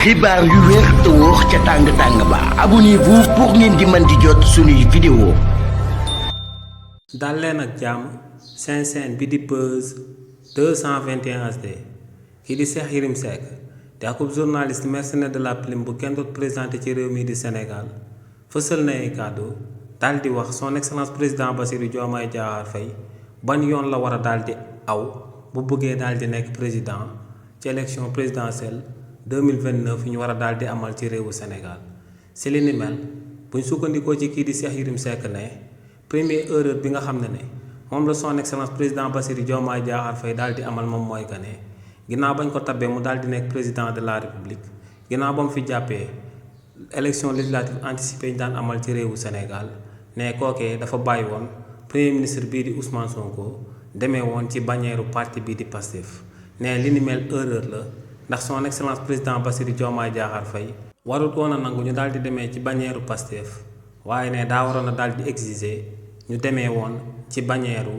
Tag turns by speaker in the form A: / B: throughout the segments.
A: xibaar yu wér te wóor ca tàng ba abonnez-vous pour ngeen di mën di jot suñuy vidéo.
B: dal leen ak jàmm seen chaîne bi di Buzz 221 HD kii di Cheikh Yérim Seck di akub journaliste mercenaire de la plume bu kenn doot présenté ci réew mi di Sénégal fësal na ay kàddu daal di wax son excellence président Bassirou Diomaye Diakhar Faye ban yoon la war a daal di aw bu bëggee daal di nekk président ci élection présidentielle 2029 yi ñu war a daal di amal ci réewu Sénégal si li ni mel buñ sukkandikoo ci kii di Cheikh Yérim Seck ne première erreur bi nga xam ne moom la son excellence président Bassirou Diomaye Diakhar Faye daal di amal moom mooy que ne ginnaaw bañ ko tabbee mu daal di nekk président de la république ginnaaw ba mu fi jàppee élection législative anticipée ñu daan amal ci réewu Sénégal ne kookee dafa bàyyi woon premier ministre bii di Ousmane Sonko demee woon ci bannière parti bii di Pastef ne li ni mel erreur la. ndax son excellence président Bassirou Diomaye Diakhar Faye warut woon a nangu ñu daal di demee ci bannière Pastef waaye ne daa waroon a daal di exiger ñu demee woon ci bannière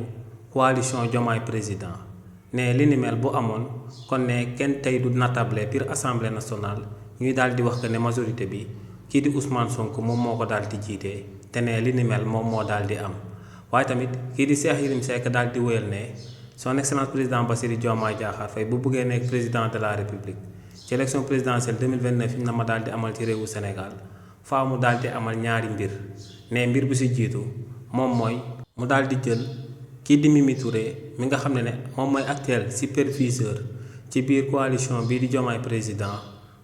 B: coalition Diomaye président ne li ni mel bu amoon kon ne kenn tey du natable biir assemblée nationale ñuy daal di wax que ne majorité bi kii di Ousmane Sonko moom moo ko daal di jiite te ne li ni mel moom moo daal di am waaye tamit kii di Cheikh Yérim Seck daal di wéyal ne. son excellence président Bassirou Diomaye Diakhar Faye bu bëggee nekk président de la république ci élection présidentielle 2029 yi na ma daal di amal ci réewu Sénégal faaw mu daal di amal ñaari mbir ne mbir bu si jiitu moom mooy mu daal di jël kii di Mimi Touré mi nga xam ne moom mooy actuel superviseur ci biir coalition bii di Diomaye président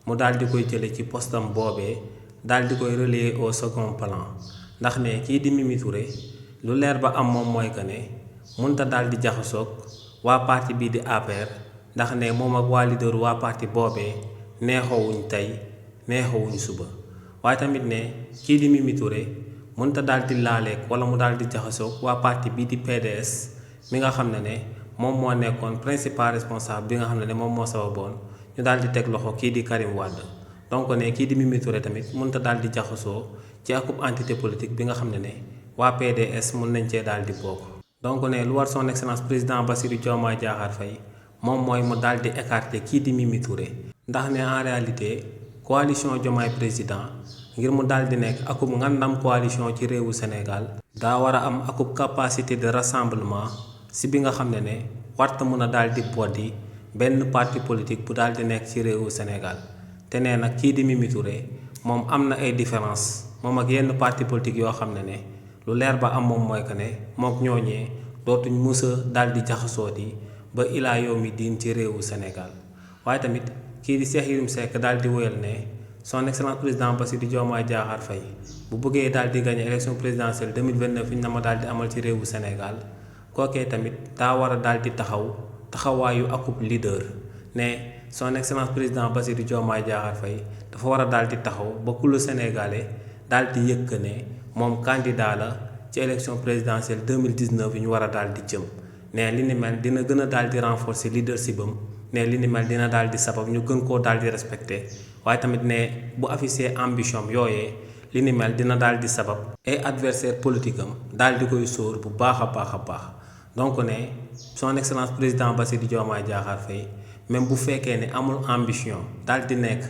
B: mu daal di koy jële ci postam boobee daal di koy relayer au second plan ndax ne kii di Mimi Touré lu leer ba am moom mooy que ne mënta daal di jaxasoog waa parti bii di APR ndax ne moom ak waa leader waa parti boobee neexoowuñ tey neexoowuñ suba waaye tamit ne kii di Mimi Touré mënta daal di laaleeg wala mu daal di jaxasoog waa parti bii di PDS mi nga xam ne moom moo nekkoon principal responsable bi nga xam ne moom moo sababoon ñu daal di teg loxo kii di Karim Wade donc ne kii di Mimi Touré tamit mënta daal di jaxasoo ci akub entité politique bi nga xam ne waa PDS mën nañ cee daal di bokk. donc ne lu war son excellence président Bassirou Diomaye Diakhar Faye moom mooy mu daal di écarter kii di Mimi Touré ndax ne en réalité coalition Diomaye président ngir mu daal di nekk akub ngandam coalition ci réewu Sénégal daa war a am akub capacité de rassemblement si bi nga xam ne warta mun a daal di boddi benn parti politique bu daal di nekk ci réewu Sénégal te nee nag kii di Mimi Touré moom am na ay différence moom ak yenn parti politique yoo xam ne lu leer ba am moom mooy que ne mook ñooñee dootuñ musa daal di jaxasooti ba ilaa yow mi diin ci réewu Sénégal waaye tamit kii di Cheikh Yérim Seck daal di wéyal ne son excellence président Bassirou Diomaye Diakhar Faye bu bëggee daal di gagné élection présidentielle 2029 yi ñu na ma daal di amal ci réewu Sénégal kookee tamit daa war a daal di taxawaayu akub leader ne son excellence président Bassirou Diomaye Diakhar Faye dafa war a daal di taxaw ba kullu sénégalais daal di yëkk ne moom candidat la ci élection présidentielle 2019 yi ñu war a daal di jëm ne li ni mel dina gën a daal di renforcer leadership am ne li ni mel dina daal di sabab ñu gën koo daal di respecter waaye tamit ne bu affiché ambition yooyee li ni mel dina daal di sabab ay adversaire politique am daal di koy sóor bu baax a baax donc ne son excellence président Bassirou Diomaye Diakhar Faye même bu fekkee ne amul ambition daal di nekk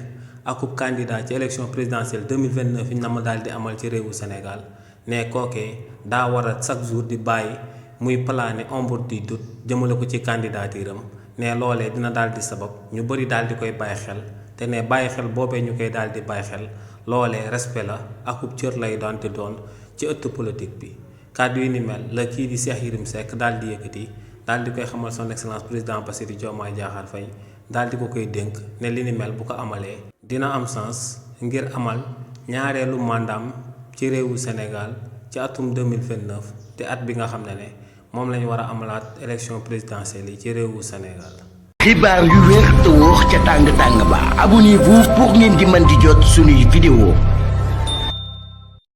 B: akub candidat ci élection présidentielle 2029 yi ñu na ma daal di amal ci réewu Sénégal ne kookee daa war a chaque jour di bàyyi muy plané ombre du doute jëmale ko ci candidature am ne loolee dina daal di sabab ñu bëri daal di koy bàyyi xel te ne bàyyi xel boobee ñu koy daal di bàyyi xel loolee respect la akub cër lay doonte doon ci ëtt politique bi kàddu yi ni mel la kii di Cheikh Yérim Seck daal di yëkkati daal di koy xamal son excellence président Bassirou Diomaye Diakhar Faye daal di ko koy dénk ne li ni mel bu ko amalee dina am sens ngir amal ñaareelu mandaam ci réewu Sénégal ci atum 2029 te at bi nga xam ne moom lañu war a amalaat élection présidentielle yi ci réewu Sénégal.
A: xibaar yu wér te wóor ca tàng ba abonnez-vous pour ngeen di mën di jot suñuy vidéo.